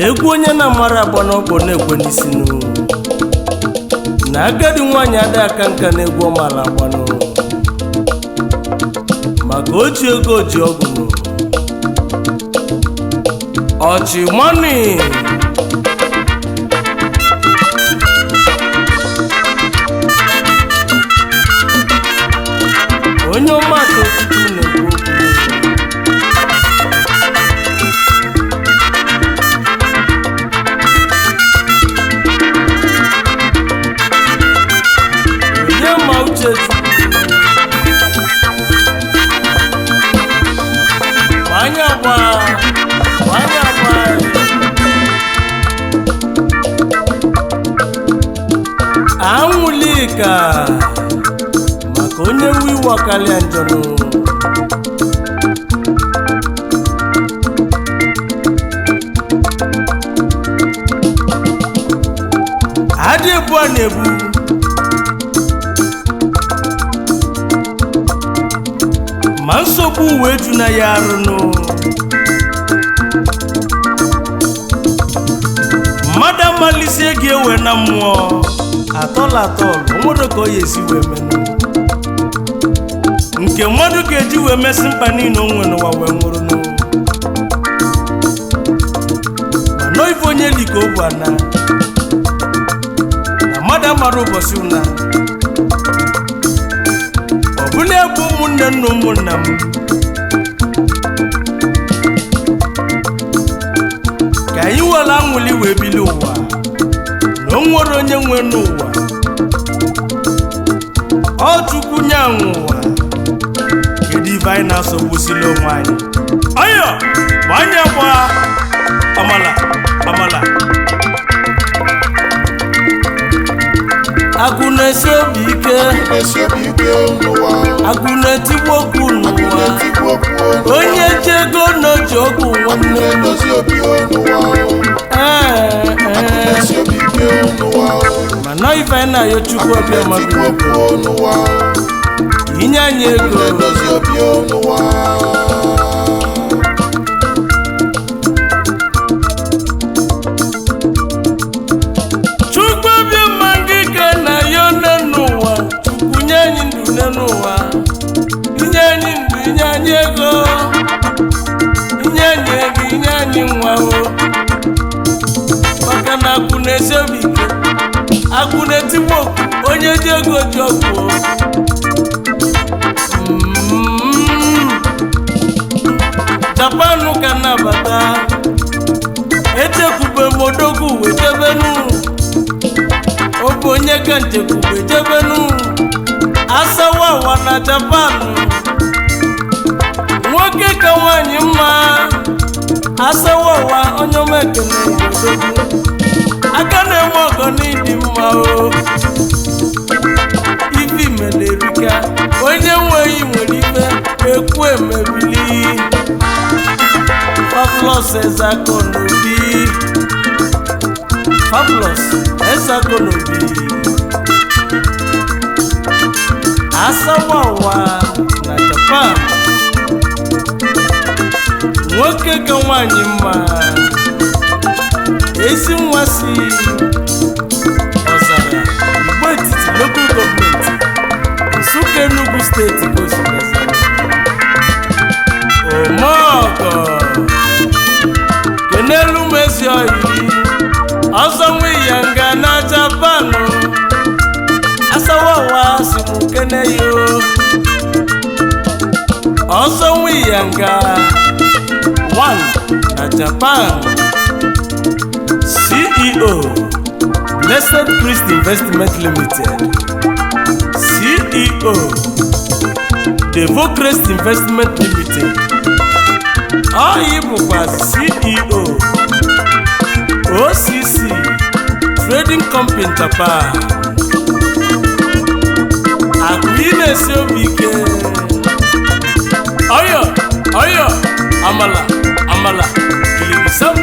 Egwu onye na-amara agba n'ọkpọ na-ekwe n'isinu na agadi nwaanyị ada aka nka na-egwu ọmala agbanụ maka oji ego ji ọgwụ ọchị mọni. Onye ọma Tochukwu na-ekwu okwu. Onye ma uche Chukwu ma anya gba ma anya gba anwụlika maka onye nwe iwe ọkalịa njọnụ. Adị ebu a na-ebu ma nsogbu uwe ju na ya arụnụ mmadụ amalisie gị ewe na mmụọ atọla atọlụ onwere ka ọ ya esi wee menụ nke mmadụ ga-eji wee mesị mkpa niile o nwere n'ụwa wee nwụrụnụ ma nọ ife onye li ka o bụ ana na mmadụ amara ụbọchị ụna ọ bụla ebe ụmụnne nna ụmụnna m ka anyị were anwụli wee bili ụwa na o nwere onye nwe n'ụwa ọ Chukwu nye anwụ ụwa. Kedu ife anyị na-asọgbusila onwe anyị? Ọyọ gbanye gba amala amala. Agụ na-esi obi ike. Na-esi obi ike n'ụwa. Agụ na-etigbu okwu n'ụwa. Na-etigbu okwu n'ụwa. Onye ji ego na-eji ọgwụ nwanne. Na-edozi obi n'ụwa. Ee, ee. Na-esi obi ike n'ụwa. Mana ife anyị na-ayọ Chukwu ọbịa Na-etigbu mmadụ okwu n'ụwa. inye anyị ego. Na-edozi obi n'ụwa. Chukwu ọbịa ma gị ka na ya nne n'ụwa. Chukwu nye anyị ndụ nne n'ụwa, inye anyị ndụ, inye anyị ego, inye anyị ego, inye anyị nwa o. Maka na akụ na-esi obi ike, akụ na-etigbu okwu, onye ji ego ji ọgwụ o. Japan ka nnabata echekwube m odogwu wee jebenu ọ bụ onye ka nchekwube jebenu asawawa na Japan nwoke ka nwanyị mma asawawa onye ọma ekene odogwu aka na-enwe ọgọ n'ịdị mma o. Ife imelerika onye nweghị nwere ife ekwu emebili. Fabulous Ezeakonobi, Fabulous Ezeakonobi, asawawa na Japan nwoke ka nwanyị mma ezi nwa si ọzara Igbo Etiti Local Government, Nsụka, Enugu Steeti gosipụtara omeọgọ kenelu m ezi oyi ọzọ nwe ya nga na Japan asawawa si m kene yo ọzọ nwe ya nga 1 na Japan, CEO Blessed Christ Investment Limited, CEO Devocrest Investment Limited. Ọyị bụkwa CEO OCC Trading Company Japan. Akụ ị na-esi obi ike. Ọyọ ọyọ amala amala kilikisam.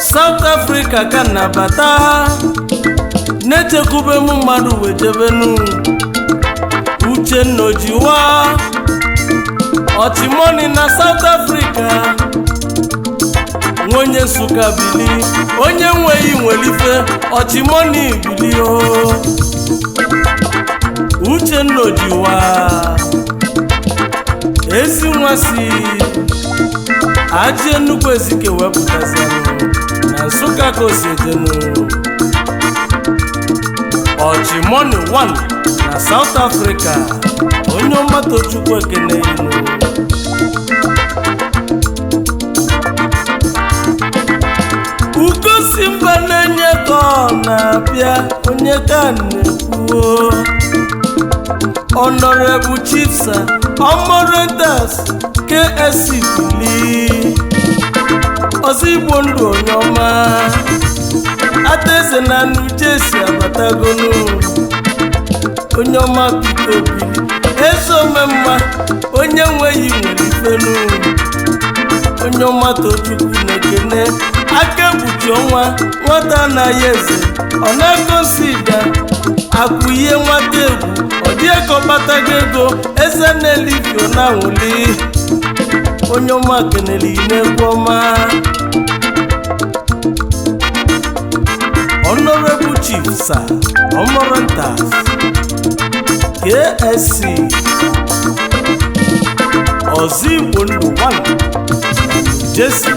South Africa ka nabata na-echekwube m mmadụ wee jebenu. Uchenna Ojiwa, Ọchịmọni na South Africa, nwa onye Nsụka bili, onye nweghị nwere ife. Ọchịmọni bili o. Uchenna Ojiwa, ezi nwa si Ajị Nnukwu Ezike wepụtazianụ na Nsụka ka o si ejenu. Ọchịmọni 1 na South Africa, onye ọmatochukwu ekene inu. Ugosi mba na-enye ka ọ na-abịa, onye ka na-ekwuo? Honorable Chief Sir Omorentas KSC Bili, ọzọ Igbo ndụ, onye ọma Adaeze na Nujesi abatagonu. Onye ọma, biko bili, eze omemma, onye nweghị nwere ifenu. Onye ọma, Tochukwu na-ekene aka ekpuchi ọnwa, nwata anaghị eze ọ na-egosi ịga akụ ihe nwata egwu ọ dị ka ọkpatago ego eze na-elifio na nwuli. Onye ọma kenere n'egwu ọma. Honorable Chief Sir Omorantas KSC, Ọzọ Igbo Ndụ 1 Jesi,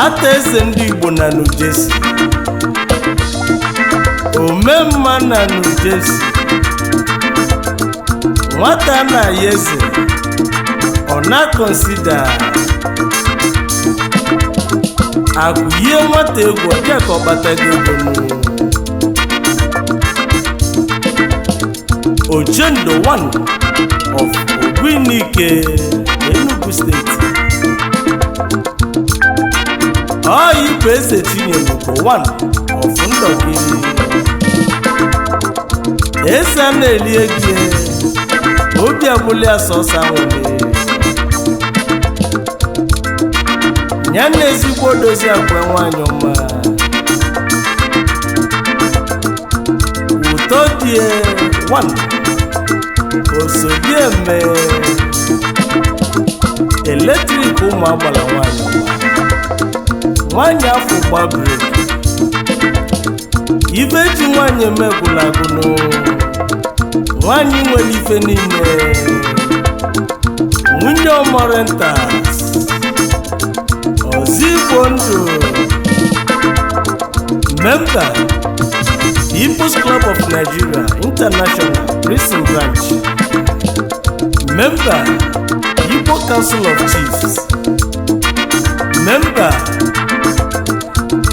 ata eze ndị Igbo na Nujesi, omemma na Nujesi, nwata na ya eze ọ na-consider akụ ihe nwata egwu ọ dị ka ọ kpatago ego nụ. Ochendo 1 of Ogwinike, Enugu Steeti, ọyị bụ eze Chinyelugo 1 of Ndọgị, eze a na-eli ego obi abụla ya sọsọ nwere ya na ezigbo dozi akwa nwanyị ọma ụtọ dị 1 osodieme electric ụmụ agbala nwanyị ọma, nwanyị afọ gba brake ife ji nwanyị emegwula agụnụ, nwanyị nwere ife niile, nwunye Ọmọrentas, Ozigbo Ndụ, member People's Club of Nigeria International Prison Branch, member Igbo Council of Chiefs, member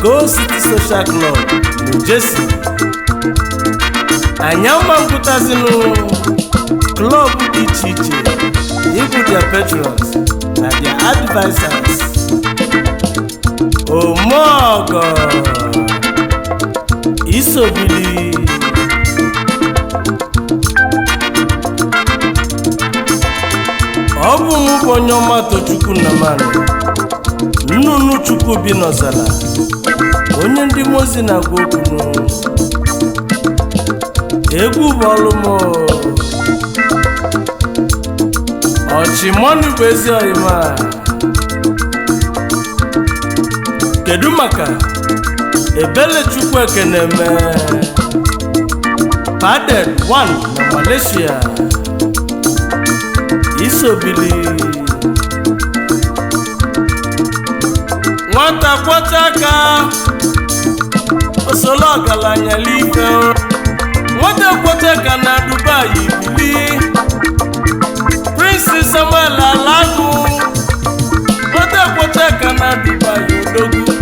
Go City Social Club, New Jersey. Anyị ama mpụtazinụ club dị iche iche ịbụ their patrons na their advisers. Omeọgọ isobili. Ọ bụ mụ bụ onye ọma Tochukwu Nnamani, nnụnụ Chukwu bi n'ọzara, onye ndị mozi na-agwa okwu nụ. Egwu bụ ọlụ m. Ọchịmọnụ bụ ezi ọyịma. Kedu maka Ebele Chukwu Ekeneme, Padded 1 na Malaysia, isobili nwata kwọcha aka osolo ọgaranya n'ife, nwata kwọcha aka na Dubai bili, Prince Samuel Alagu, nwata kwọcha aka na Dubai, odogwu.